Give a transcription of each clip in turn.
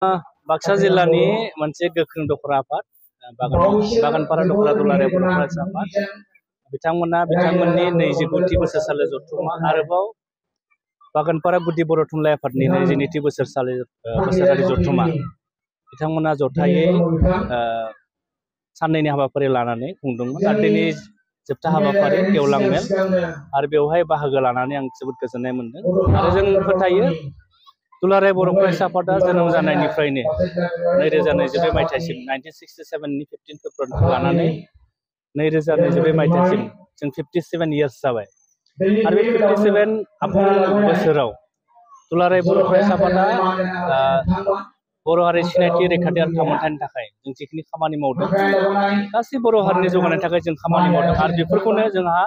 बाक्सा जिल्लानि मोनसे गोख्रों दखरा आफाद बागानपारा दखरा दुलाराय बर' फरायसा आफाद बिथांमोना बिथांमोननि 29थि बोसोरसालि जथुम्मा आरोबाव बागानपारा गुदि बर' थुनलाइ आफादनि 22थि बोसोरारि जथुम्मा बिथांमोना जथायै साननैनि हाबाफारि लानानै खुंदोंमोन आरो दिनै जोबथा हाबाफारि गेवलां मेल आरो बेवहाय बाहागो लानानै आं जोबोद गोजोननाय मोनदों आरो जों फोथायो दुलाराय बर' फरायसा आफादा जोनोम जानायनिफ्रायनो 2022 मायथाइसिम 1967नि 15 फेब्रुवारिनिफ्राय लानानै 2022 मायथाइसिम जों 57 इयार्स जाबाय आरो बे 57 आबुं बोसोराव दुलाराय बर' फरायसा आफादा बर' हारि सिनायथि रैखाथि आरो थामोनथायनि थाखाय जों जिखिनि खामानि मावदों गासै बर' हारिनि जौगानायनि थाखाय जों खामानि मावदों आरो बेफोरखौनो जोंहा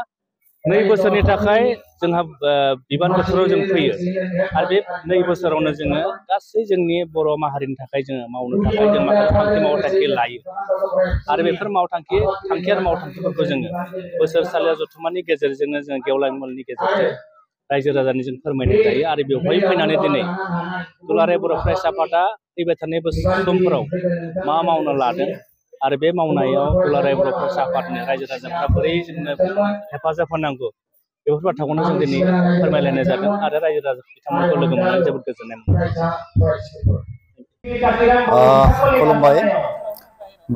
2 बोसोरनि थाखाय जोंहा बिबान बोथोराव जों फैयो आरो बे 2 बोसोरावनो जोङो गासै जोंनि बर' माहारिनि थाखाय जोङो मावनो थाखाय जों माखासे मावथांखि लायो आरो बेफोर थांखि आरो मावथांखिफोरखौ जोङो बोसोरसालिया जथुम्मानि गेजेरजोंनो जों गेवलां मेलनि गेजेरजों रायजो राजानि जों फोरमायनो हायो आरो बेवहाय फैनानै दिनै दुलाराय बर' फरायसा आफादा फैबाय थानाय समफोराव मा मावनो लादों आरो बे मावनायाव दुलाराय बर' फरायसा आफादनि रायजो राजाफ्रा बोरै जोंनो हेफाजाब होनांगौ बेफोर बाथ्राखौनो जों दिनै फोरमायलायनाय जादों आरो रायजो राजा बिथांमोनखौ लोगो मोननानै जोबोद गोजोननाय मोनदों। खुलुमबाय।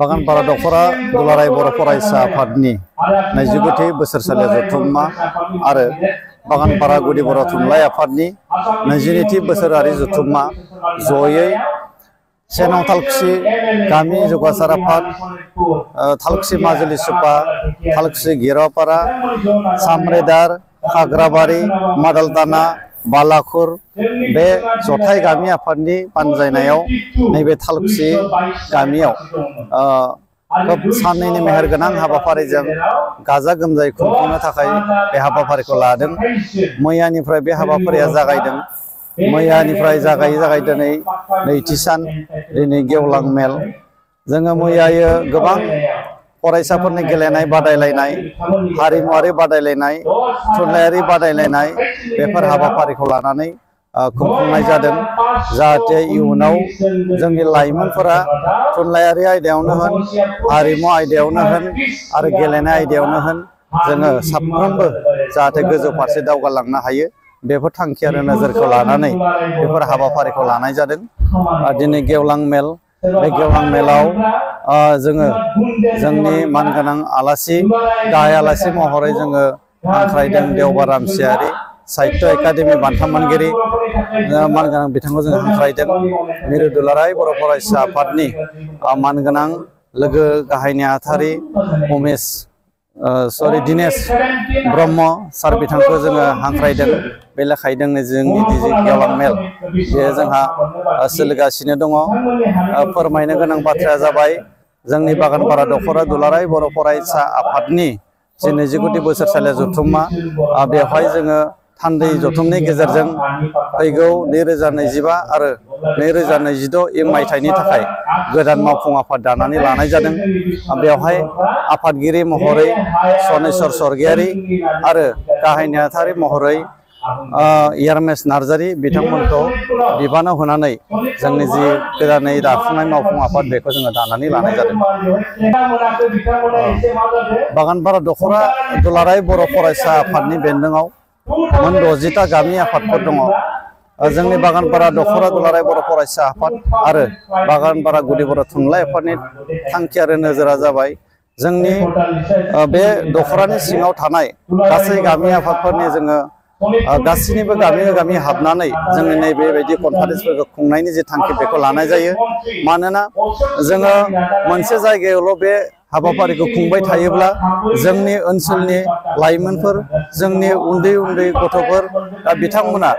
बागानपारा दखरा दुलाराय बर' फरायसा आफादनि 29थि बोसोरसालि जथुम्मा आरो बागानपारा गुदि बर' थुनलाइ आफादनि 22थि बोसोरारि जथुम्मा जयै सेनाव थालखुसि गामि जौगासार आफाद थालखुसि माजुलि सुपा थालखुसि गिरापारा सामरेदार खाग्राबारि मादालदाना बालाखुर बे जथाय गामि आफादनि बानजायनायाव नैबे थालखुसि गामियाव खोब साननैनि मेहेरगोनां हाबाफारिजों गाजा गोमजायै खुंफुंनो थाखाय बे हाबाफारिखौ लादों। मैयानिफ्राय बे हाबाफारिया जागायदों। मैयानिफ्राय जागाय दिनै नैथि सान दिनै गेवलां मेल जोङो मैयायो गोबां फरायसाफोरनि गेलेनाय बादायलायनाय हारिमुवारि बादायलायनाय थुनलाइयारि बादायलायनाय बेफोर हाबाफारिखौ लानानै खुंफुंनाय जादों जाहाथे इयुनाव जोंनि लाइमोनफोरा थुनलाइयारि आयदायावनो होन हारिमु आयदायावनो होन आरो गेलेनाय आयदायावनो होन जोङो साफ्रोमबो जाहाथे गोजौ फारसे दावगालांनो हायो बेफोर थांखि आरो नोजोरखौ लानानै बेफोर हाबाफारिखौ लानाय जादों। दिनै गेवलां मेल बे गेवलां मेलाव जोङो जोंनि मानगोनां आलासि गाहाय आलासि महरै जोङो हांख्रायदों देवबार रामसियारि साहित्य एकाडेमि बान्था मोनगिरि मानगोनां बिथांखौ जों हांख्रायदों। मिरु दुलाराय बर' फरायसा आफादनि मानगोनां लोगो गाहाय नेहाथारि दिनेश ब्रह्म सार बिथांखौ जोङो हांख्रायदों। बे लेखायैनो जोंनि गेवलां मेल बे जोंहा सोलिगासिनो दङ। फोरमायनो गोनां बाथ्राया जाबाय जोंनि बागानपारा दखरा दुलाराय बर' फरायसा आफादनि 29थि बोसोरसालि जथुम्मा बेवहाय जोङो थान्दै जथुमनि गेजेरजों फैगौ 2025 आरो 2026 मायथाइनि थाखाय गोदान मावफुं आफाद दानानै लानाय जादों। बेवहाय आफादगिरि महरै सनेस्वर स्वर्गियारि आरो गाहाय नेहाथारि महरै यारमेस नार्जारि बिथांमोनखौ बिबानाव होनानै जोंनि जि गोदानै दाफुंनाय मावफुं आफाद बेखौ जोङो दानानै लानाय जादों। बागानपारा दखरा दुलाराय बर' फरायसा आफादनि बेन्दोङाव मोन 60टा गामि आफादफोर दङ। जोंनि बागानपारा दखरा दुलाराय बर' फरायसा आफाद आरो बागानपारा गुदि बर' थुनलाइ आफादनि थांखि आरो नोजोरा जाबाय जोंनि बे दखरानि सिङाव थानाय गासै गामि आफादफोरनि जोङो गासैनिबो गामि हाबनानै जोङो नैबेबायदि कनफारेन्सफोरखौ खुंनायनि जे थांखि बेखौ लानाय जायो। मानोना जोङो मोनसे जायगायावल' बे हाबाफारिखौ खुंबाय थायोब्ला जोंनि ओनसोलनि लाइमोनफोर जोंनि उन्दै गथ'फोर बिथांमोना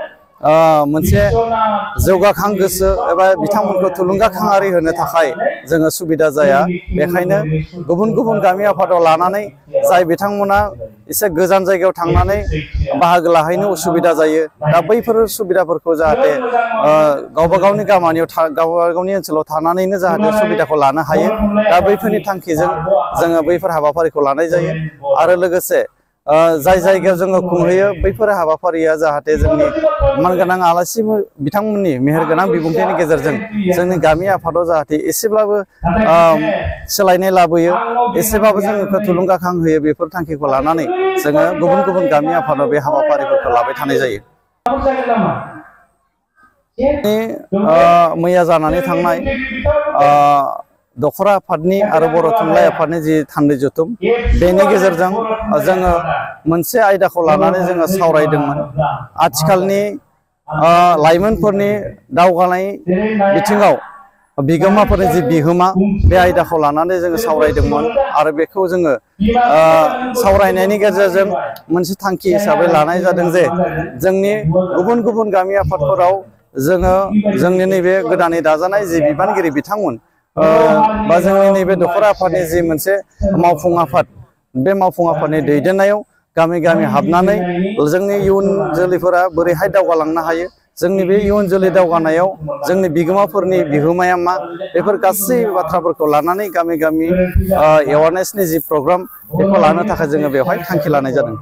मोनसे जौगाखां गोसो एबा बिथांमोनखौ थुलुंगाखांआरि होनो थाखाय जोङो सुबिदा जाया। बेखायनो गुबुन गामि आफादाव लानानै जाय बिथांमोना एसे गोजान जायगायाव थांनानै बाहागो लाहैनो उसुबिदा जायो दा बैफोर सुबिदाफोरखौ जाहाथे गावबा गावनि गावनि ओनसोलाव थानानैनो जाहाथे सुबिदाखौ लानो हायो दा बैफोरनि थांखिजों जोङो बैफोर हाबाफारिखौ लानाय जायो। आरो लोगोसे जाय जायगायाव जोङो खुंहैयो बैफोर हाबाफारिया जाहाथे जोंनि मानगोनां आलासि बिथांमोननि मेहेरगोनां बिबुंथिनि गेजेरजों जोंनि गामि आफादाव जाहाथे एसेब्लाबो सोलायनाय लाबोयो, एसेबाबो जोंखौ थुलुंगाखां होयो, बेफोर थांखिखौ लानानै जोङो गुबुन गुबुन गामि आफादाव बे हाबाफारिफोरखौ लाबाय थानाय जायो। मैया जानानै थांनाय दखरा आफादनि आरो बर' थुनलाइ आफादनि जि थान्दै जथुम, बेनि गेजेरजों जोङो मोनसे आयदाखौ लानानै जोङो सावरायदोंमोन। आथिखालनि लाइमोनफोरनि दावगानाय बिथिङाव बिगोमाफोरनि जि बिहोमा, बे आयदाखौ लानानै जोङो सावरायदोंमोन आरो बेखौ जोङो सावरायनायनि गेजेरजों मोनसे थांखि हिसाबै लानाय जादों जे जोंनि गुबुन गुबुन गामि आफादफोराव जोङो जोंनि नैबे गोदानै दाजानाय जि बिबानगिरि बिथांमोन बा जोंनि नैबे दखरा आफादनि जि मोनसे मावफुं आफाद, बे मावफुं आफादनि दैदेननायाव गामि गामि हाबनानै जोंनि इयुन जोलैफोरा बोरैहाय दावगालांनो हायो, जोंनि बे इयुन जोलै दावगानायाव जोंनि बिगोमाफोरनि बिहोमाया मा, बेफोर गासै बाथ्राफोरखौ लानानै गामि गामि एवारनेसनि जि प्रग्राम, बेखौ लानो थाखाय जोङो बेवहाय थांखि लानाय जादों।